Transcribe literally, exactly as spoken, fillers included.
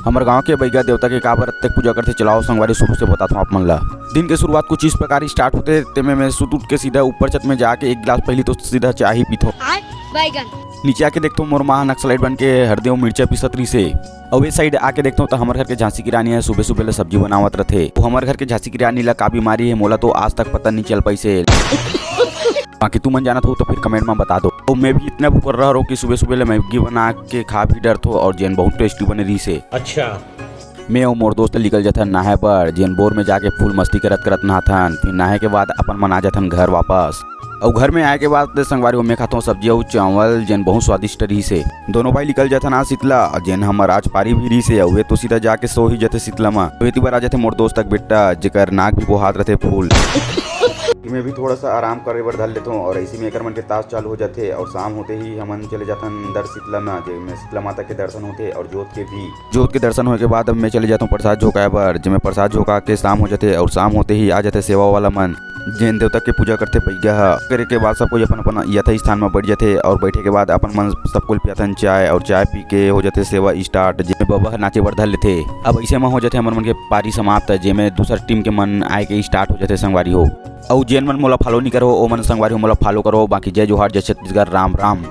हमर गांव के बइगा देवता के काबर अतेक पूजा करथे, चलाओ संगवारी, शुरू से बताथों आप मन ला। दिन के शुरुआत कुछ इस प्रकार स्टार्ट होथे, तेमे मैं सुत उठ के सीधा ऊपर छत में जाके एक गिलास पहली तो सीधा चाय ही पीथों। नीचे आके देखथों मोर माँ नक्सलाइट बन के हरदी अउ मिर्चा पीसत रहिसे। अउ ए साइड आके देखथों त हमर घर के झांसी की रानी ह सुबह सुबह ले सब्जी बनावत रथे। वो हमर घर के झांसी की रानी ला का बीमारी हे मोला तो आज तक पता नहीं चल पाइसे। बाकी तुमन जानत हो तो फिर कमेंट में बता दो। तो मैं भी इतना भूख रहा रहो कि सुबह सुबह ले मैगी बना के खा भी डरथों अउ जेन बहुत टेस्टी बने रहिसे। अच्छा। मैं अउ मोर दोस्त निकल जाथन नहाए बर, जेन बोर में जाके फुल मस्ती करत करत नहाथन। फिर नहाए के बाद अपन मन आ जाथन घर वापस। अउ घर में आए के बाद संगवारी हो मैं खाथों सब्जी अउ चावल, जेन बहुत स्वादिष्ट रहिसे। दोनों भाई निकल जाथन आज शीतला, जेन हमर आज पारी भी रहिसे, अउ वे तो सीधा जाके सो ही जाथे शीतला म। वे ती बर आ जाथे मोर दोस्त तक बेटा, जेकर नाक भी बोहात रथे फूल। मैं भी थोड़ा सा आराम करे बर धर लेथों अउ ऐसे में एकर मन के तास चालू हो जाथे अउ शाम होते ही हमन चले जाथन अंदर शीतला म, जेमे शीतला माता के दर्शन होथे अउ जोत के भी। जोत के दर्शन होए के बाद अब मैं चले जाथों प्रसाद झोंकाए बर, जेमे प्रसाद झोंका के शाम हो जाथे अउ शाम होते ही आ जाथे सेवा वाला मन, जेन देवता के पूजा करथे बइगा ह। करे के बाद सब कोई अपन अपन यथा स्थान म बैठ जाथे अउ बैठे के बाद अपन मन सब कोई पियाथन चाय अउ चाय पी के हो जाथे सेवा स्टार्ट, जेमे बबा ह नाचे बर धर लेथे। अब ऐसे म हो जाथे हमर मन के पारी समाप्त, जेमे दूसर टीम के मन आए के स्टार्ट हो जाथे संगवारी हो। अउ जेन मन मोला फॉलो नहीं करो, ओ मन संगवारी हो मोला फॉलो करो। बाकी जय जोहार, जय छत्तीसगढ़, राम राम।